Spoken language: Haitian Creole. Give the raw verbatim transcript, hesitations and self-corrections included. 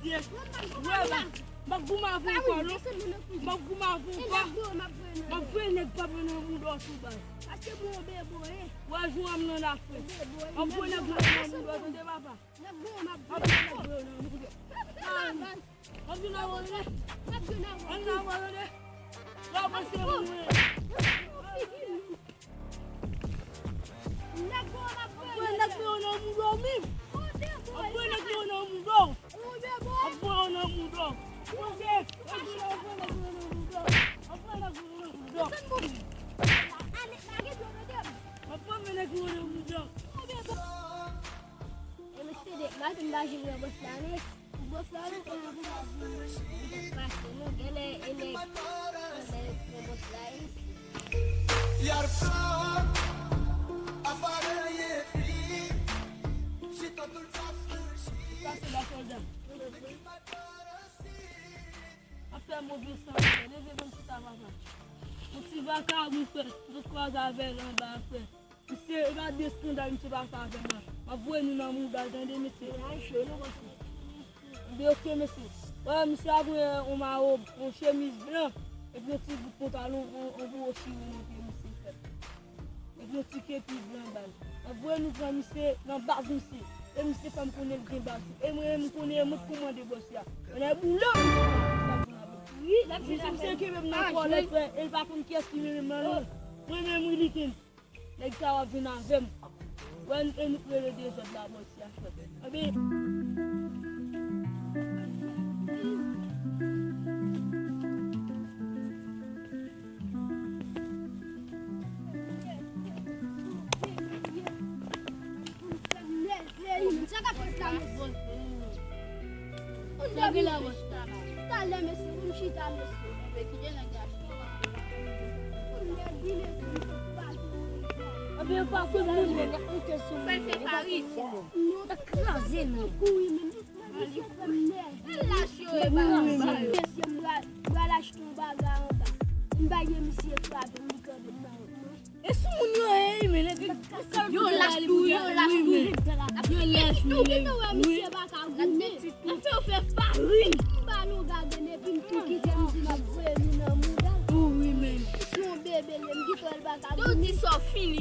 M ap goumen avè w ankò, non. M ap goumen avè w ankò. M ap voye nèg pa mwen nan mouda w tou, baz. Wè, jou a m nan la frè. M ap voye nèg mwen nan mouda w, tande, papa. M ap voye nèg mwen nan mouda w. M ap vin avè w, tande. M ap vin avè w, tande. Lè w panse mwen. Nèg mwen, m ap voye nèg mwen nan mouda w menm. M ap voye nèg mwen nan mouda w. M ap voye w nan mouda w. Tande, nèg mwen, m ap voye nèg mwen nan mouda w. M ap voye nèg mwen nan mouda w. M ap voye nèg mwen nan mouda w. E mesye, de maten m pa janm wè bòs la non. Bòs la non, e pou bòs la pase non, genlè e nèg, e nèg pran bòs la e mesye. Pase ba sòlda. Ap fè move san, frè. Leve bann chita, papa. Yon ti vakabon, frè. M sot kwaze avè l anba, frè. Misye, e pa de eskandal misye pa fè avè m la. M ap voye nou nan mouda l, tande, mesye. Ebyen, ok, mesye. Wè, misye ap gen yon mawo, yon chemiz blan, epi yon ti bout pantalon, yon, yon gwo chire nan pye misye, frè. Epi yon ti kepi blan bal. M ap voye nou pran misye nan baz misye. E misye fè m konnen l gen baz tou. E mwen menm, m konnen e mwen k kòmande bòs la. Mwen nan boule misye la. Wi, misye, misye kenbe m nan kòlèt, frè. E l pa konn kiyès ki menm nan non. Mwen menm, wi, li kenbe. Nèg sa w ap vin avè m. Wè, e nou k rele dezòd la, bòs la, frè. Anben. Sa k ap fèt la, mesye? Talè, mesye, pou m chita, mesye. Ebyen, pa kou moun, men yon kesyon. Fè l fè Paris. Kraze, non. Kouri, men. Mesye, fè m nève. Mesye, m pral, pral achte yon bagay anba. M bay misye frape, m li kanpe m nan wout mwen. E sou moun yo ye, wi, men nèg yo lach tou, yo lach tou. Yo lach tou, wi, men. Yo lach tou, wi, men. Misye pa ka goumen. Nan fè yo fè farin. M ba nou gade, epi m tou kite, m di m ap voye nou nan mouda. Wi, men. Si yon bebe, li, m kite l pa ka goumen. Yo di sa w fini.